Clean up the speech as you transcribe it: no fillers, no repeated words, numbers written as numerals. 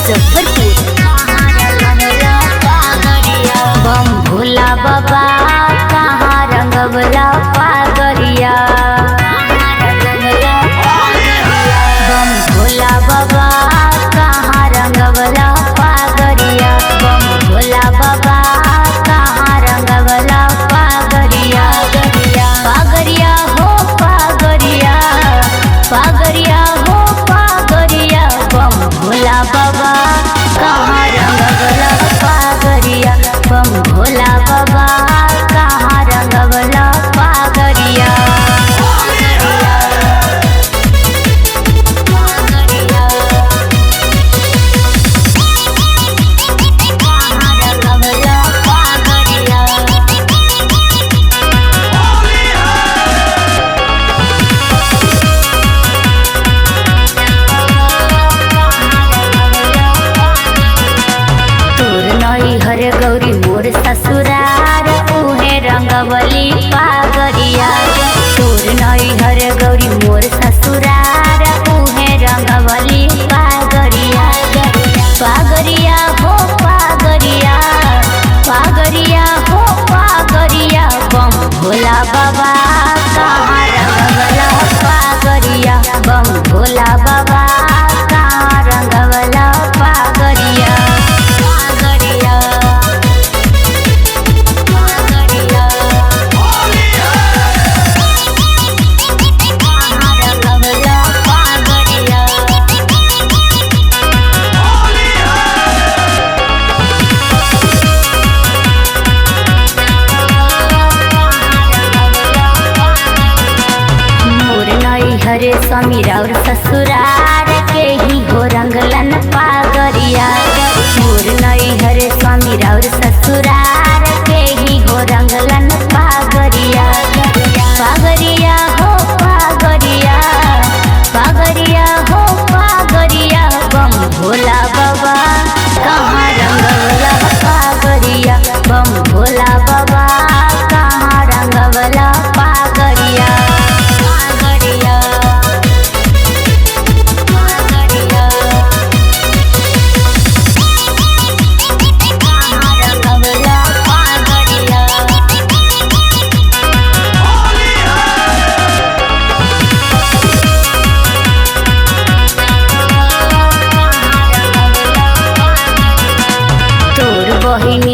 मुजफ्फरपुर। बम भोला बाबा कहाँ रंगवला पागरिया। बम भोला बाबा कहाँ रंगवला पागरिया। बम भोला बाबा कहाँ रंगवला पागरिया। पागरिया हो पागरिया, पागरिया हो पागरिया। बम भोला बाबा कहाँ रंगवला पागरिया। बम भोला बाबा कहाँ रंगवला पागरिया। तोर नई हर गौरी मोर ससुरार उहे रंगवली पागरिया। तोर नई हर गौरी मोर ससुरार उहे रंगवली पागरिया। पागरिया हो पागरिया, पागरिया हो पागरिया। बम भोला बाबा कहाँ रंगवला पागरिया। बम भोला बाबा कहाँ रंगवला पागरिया। पागरिया पागरिया कहाँ रंगवला पागरिया। मोर नई हरे स्वामी और ससुरार के ही हो रंगलन पागरिया। मोर नई हरे स्वामी और ससुरार के ही हो रंगलन पागरिया। पागरिया हो पागरिया, पागरिया हो पागरिया। बम भोला बाबा कहाँ रंगवला पागरिया। बम भोला बाबा कहाँ रंगवला पागरिया। पागरिया पागरिया कहाँ रंगवला पागरिया। तोर बहिन